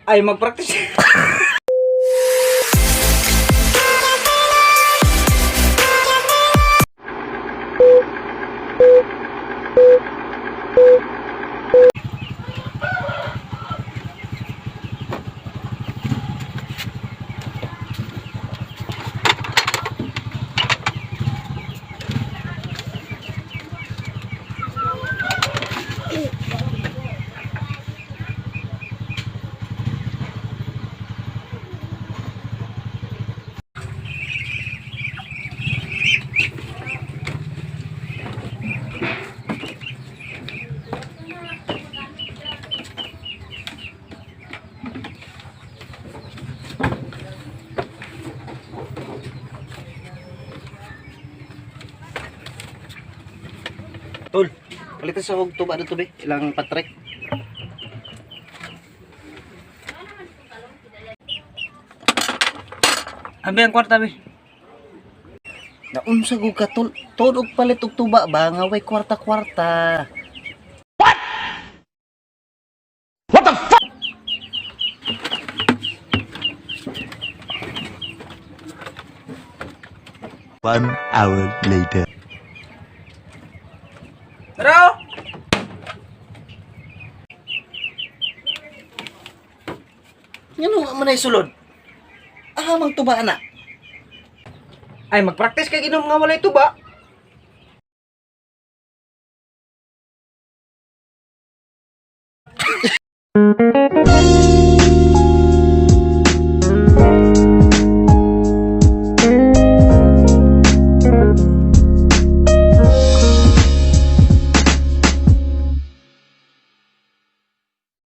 Ay, mag-practice. Tol, palitan sa og tuba na be, ilang patrek. Ambi ang kwarta, be. Naunsa gud ka, tol, tol og palit og tuba ba nga way kwarta-kwarta. 1 hour later. Tara! Ngano wa man ay sulod? Aha mang tuba ana. Ay, mag-practice kay ginom nga walay tuba.